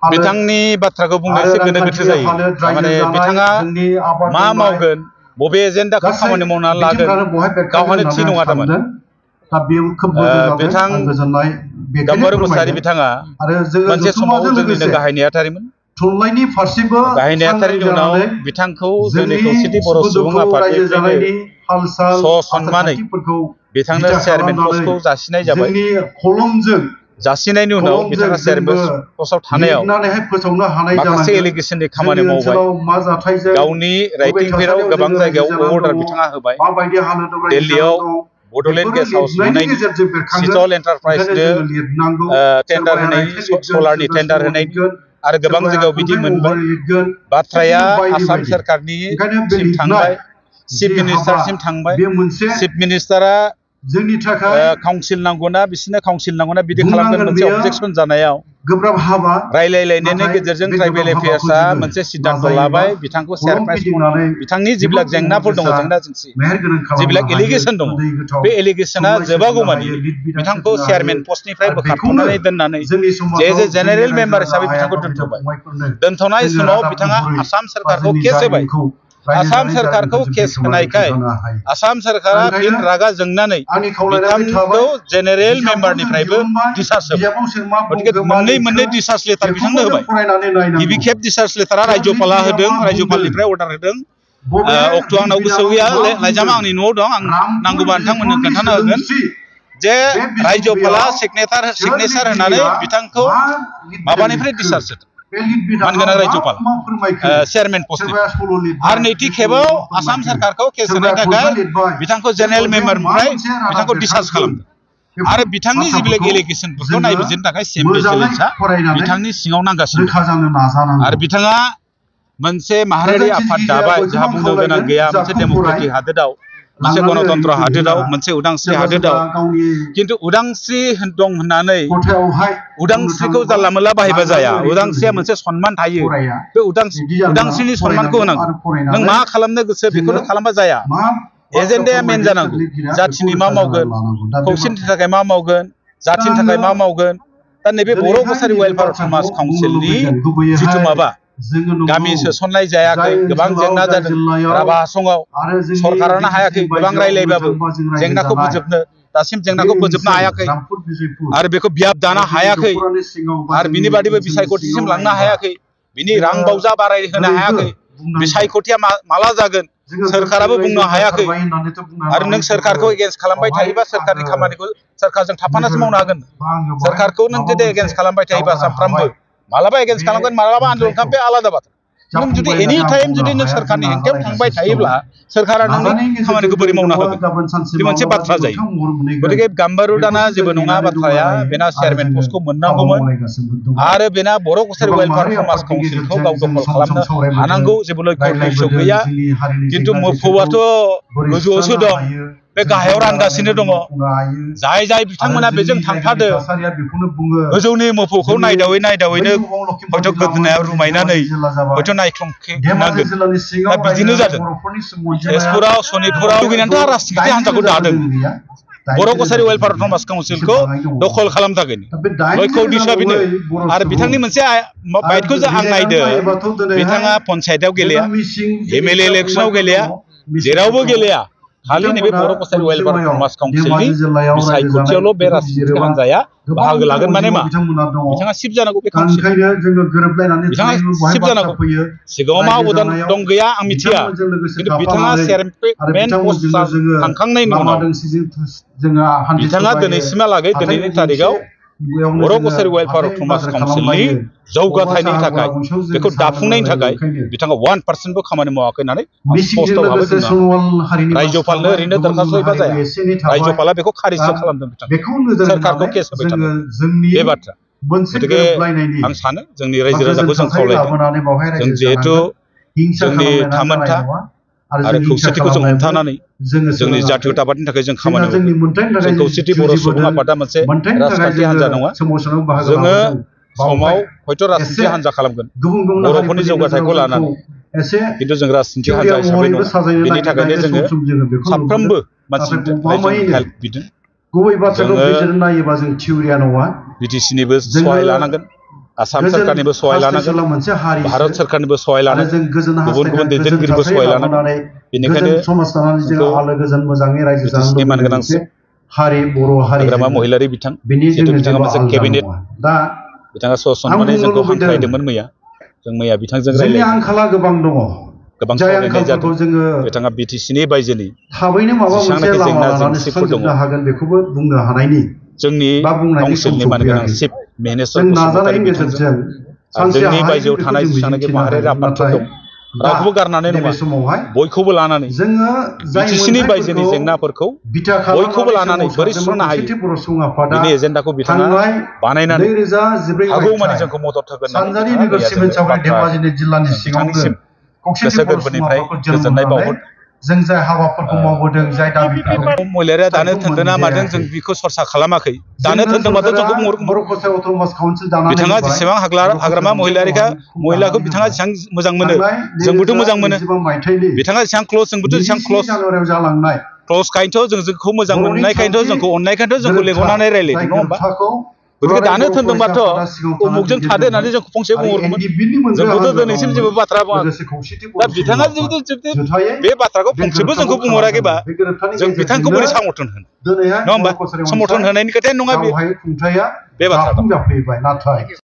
बिथांनि बाथ्राखौ बुंनायसो गोनो गोथो जायो माने बिथाङा मा मावगोन बबे एजेन्डाखौ खामानि मावनानै लागोन गावहानो थि नङा थारमाने बिथां गाम्बारु मुसाहारि बिथाङा मोनसे समाव जोंनिनो गाहाय नेहाथारिमोन गाहाय नेहाथारिनि उनाव बिथांखौ जोंनि खौसेथि बर' सुबुं आफादनिफ्रायनो ससनमानै बिथांनो चेयारमेन पस्टखौ जासिनाय जाबाय जासिनायनि उनाव बिथाङा चेयारमेन पस्टआव थानायाव माखासे एलिगेसननि खामानि मावबाय गावनि राइटिंफोराव गोबां जायगायाव अर्डार बिथाङा होबाय दिल्लीयाव बड'लेण्ड गेस्ट हाउस लुनायनि सिटल एन्टारप्राइजनो टेन्डार होनायनि सलारनि टेन्डार होनायनि आरो गोबां जायगायाव बिदि मोनबाय बाथ्राया आसाम सोरखारनिसिम थांबाय चिफ मिनिस्टारसिम थांबाय चिफ मिनिस्टारा काउन्सिल नांगौना बिसोरनो काउन्सिल नांगौना बिदि खालामगोन मोनसे अबजेक्सन जानायाव रायलायलायनायनि गेजेरजों ट्राइबेल एफेयार्सआ मोनसे सिद्धान्त लाबाय बिथांखौ चेयारपार्सन बिथांनि जिबिलाक जेंनाफोर दङ जेंना जेंसि जिबिलाक एलिगेसन दङ बे एलिगेसना जोबागौमानि बिथांखौ चेयारमेन पस्टनिफ्राय बोखारथ'नानै दोननानै जे जेनेरेल मेम्बार हिसाबै बिथांखौ दोनथ'बाय दोनथ'नाय समाव बिथाङा आसाम सोरखारखौ केस होबाय आसाम सोरखारखौ केस होनायखाय आसाम सोरखारा फिन रागा जोंनानै बिथांखौ जेनेरेल मेम्बारनिफ्रायबो डिसार्ज होबाय गतिके मोननै डिसार्ज लेटार बिथांनो होबाय गिबि खेब डिसार्ज लेटारा रायजोपाला होदों रायजोपालनिफ्राय अर्डार होदों अक्ट' आंनाव गोसोआव गैया लाइजामा आंनि न'आव दं आं नांगौबा नोंथांमोननो खोन्थाना होगोन जे रायजोपाला सिगनेचार होनानै बिथांखौ माबानिफ्राय डिसार्ज होदों मानगोनां रायजोपाल चेयारमेन पस्टनिफ्राय आरो नैथि खेबाव आसाम सोरखारखौ केस होनायनि थाखाय बिथांखौ जेनेरेल मेम्बारनिफ्राय बिथांखौ डिसार्ज खालामदों आरो बिथांनि जिबिलाक एलिगेसनफोरखौ नायबिजिरनो थाखाय चिफ भिजिलेन्सआ बिथांनि सिङाव नांगासिनो आरो बिथाङा मोनसे माहारियारि आफाद दाबाय जोंहा बुंनो गोनां गैया मोनसे डेम'क्रेटिक हादोराव मोनसे गणतन्त्र हादोराव मोनसे उदांस्रि हादोराव खिन्थु उदांस्रि दं होननानै उदांस्रिखौ जानला मोनला बाहायबा जाया उदांस्रिया मोनसे सन्मान थायो बे उदांस्रिनि सन्मानखौ होनांगौ नों मा खालामनो गोसो बेखौनो खालामबा जाया एजेन्डाया मेन जानांगौ जाथिनि मा मावगोन खौसेथिनि थाखाय मा मावगोन जाथिनि थाखाय मा मावगोन दा नैबे बर' कसारि वेलफेयार समाज काउन्सिलनि जिथु माबा गामि सोसननाय जायाखै गोबां जेंना जादों राभा हासङाव सरकारानो हायाखै गोबां रायलायबाबो जेंनाखौ फोजोबनो दासिम जेंनाखौ फोजोबनो हायाखै आरो बेखौ बियाब दानो हायाखै आरो बिनि बादैबो बिसायख'थिसिम लांनो हायाखै बिनि रां बावजा बारायहोनो हायाखै बिसायख'थिया माला जागोन सोरखाराबो बुंनो हायाखै आरो नों सोरखारखौ एगेन्स्ट खालामबाय थायोबा सोरखारनि खामानिखौ सोरखारजों थाफानासो मावनो हागोन सोरखारखौ नों जुदि एगेन्स्ट खालामबाय थायोबा सानफ्रामबो मालाबा एगेन्स्ट खालामगोन मालाबा आन्दोलन खालामगोन बे आलादा बाथ्रा नों जुदि एनि टाइम जुदि नों सोरखारनि हेंथायाव थांबाय थायोब्ला सोरखारा नोंनि खामानिखौ बोरै मावना होगोन बे मोनसे बाथ्रा जायो गतिके गाम्बारु दाना जेबो नङा बाथ्राया बेना चेयारमेन पस्टखौ मोननांगौमोन आरो बेना बर' कसारि वेलफेयार समाज काउन्सिलखौ गाव दखल खालामनो हानांगौ जेबो लक्ष्य गैया खिन्थु मोफौआथ' गोजौआवसो दं बे गाहायाव रानगासिनो दङ जाय जाय बिथांमोना बेजों थांफादो गोजौनि मोफौखौ नायदावैनो हयथ' गोदोनायाव रुमायनानै हयथ' नायख्लंनांगोन दा बिदिनो जादों तेजपुराव सनितपुराव लुगैनानैथ' राजनिति हान्जाखौ दादों बर' कसारि वेलफेयार समाज काउन्सिलखौ दखल खालामनो थाखाय लक्ष्य उद्देश्यआ बेनो आरो बिथांनि मोनसे बाइटखौ आं नायदों बिथाङा पन्सायतआव गेलेया एमएलए इलेक्सनाव गेलेया जेरावबो गेलेया खालि नैबे बर' कसारि वेलफेयार समाज काउन्सिलनि बिसायख'थियावल' बे राजनिति हान्जाया बाहागो लागोन माने मा बिथाङा सिफ जानांगौ बे काउन्सिल बिथाङा सिफ जानांगौ सिगाङाव मा अबदान दं गैया आं मिथिया खिन्थु बिथाङा चेयारमेन पस्ट थांखांनायनि उनाव बिथाङा दिनैसिमहालागै दिनैनि तारिखआव बर' कसारि वेलफेयार समाज काउन्सिलनि जौगाथायनि थाखाय बेखौ दाफुंनायनि थाखाय बिथाङा 1% बो खामानि मावाखै होननानै स्पष्ट भाबै बुंनो रायजोपालनो ओरैनो दरखास्त होयोबा जाया रायजोपाला बेखौ खारिजसो खालामदों बिथां सोरखारखौ केस होबाय थादों बे बाथ्रा गतिके आं सानो जोंनि रायजो राजाखौ जों खावलायदों जों जिहेथु जोंनि थामोनथा आरो खौसेथिखौ जों हमथानानै जोंनि जातीयताबादनि थाखाय जों खामानि मावो जों खौसेथि बर' सुबुं आफादा मोनसे राजखान्थि हान्जा नङा जोङो समाव हयथ' राजखान्थि हान्जा खालामगोन बर'फोरनि जौगाथायखौ लानानै खिन्थु जों राजखान्थि हान्जा हिसाबै नङा बेनि थाखायनो जोङो साफ्रोमबो मानसिनिफ्राय जों हेल्प बिदों जोङो बिटिसिनिबो सहाय लानांगोन आसाम सरकारनिबो सहाय लानांगोन भारत सरकारनिबो सहाय लानांगोन गुबुन गुबुन दैदेनगिरिबो सहाय लानांगोन बेनिखायनो बिटिसिनि मानगोनां हाग्रामा महिलारि बिथां जिहेतु बिथाङा मोनसे केबिनेट बिथाङा ससनमानै जोंखौ हांख्रायदोंमोन मैया जों मैया बिथांजों रायज्लायदों गोबां सावरायनाय जादों बिथाङा बिटिसिनि बायजोनि जेसेबांनाखि जेंना जेंसिफोर दङ जोंनि काउन्सिलनि मानगोनां चिफ मिनिस्टार बसुमतारी बिथांजों जोंनि बायजोआव थानाय जेसेबांनाखि माहारियारि आफादफोर दं रावखौबो गारनानै नङा बयखौबो लानानै बिटिसिनि बायजोनि जेंनाफोरखौ बयखौबो लानानै बोरै सुस्रांनो हायो बिनि एजेन्डाखौ बिथाङा बानायनानै हागौमानि जोंखौ मदद होगोन होननानै बिथांनिसिम गोसो गोरबोनिफ्राय गोजोननाय बावहरदों महिलारिया दानो थोनदोंना मादों जों बेखौ सरसा खालामाखै दानो थोनदोंबाथ' जोंखौ बुंहरगौमोन बिथाङा जेसेबां हाग्रामा महिलाखौ बिथाङा जेसेबां मोजां मोनो जोंबोथ' मोजां मोनो बिथाङा जेसेबां क्ल'ज जोंबोथ' जेसेबां क्ल'ज काइन्थ' जों जोंखौ मोजां मोननायखायनोथ' जोंखौ अननायखायनोथ' जोंखौ लेंहरनानै रायज्लायदों नङा होमबा गतिके दानो थोनदोंबाथ' उमुकजों थादो होननानै जोंखौ फंसे बुंहरगौमोन जोंखौथ' दिनैसिम जेबो बाथ्रा बुङाखै दा बिथाङा जुदि बे बाथ्राखौ फंसेबो जोंखौ बुंहराखैबा जों बिथांखौ बोरै समर्थन होनो नङा होमबा समर्थन होनायनि खोथायानो नङा बे बाथ्राखौ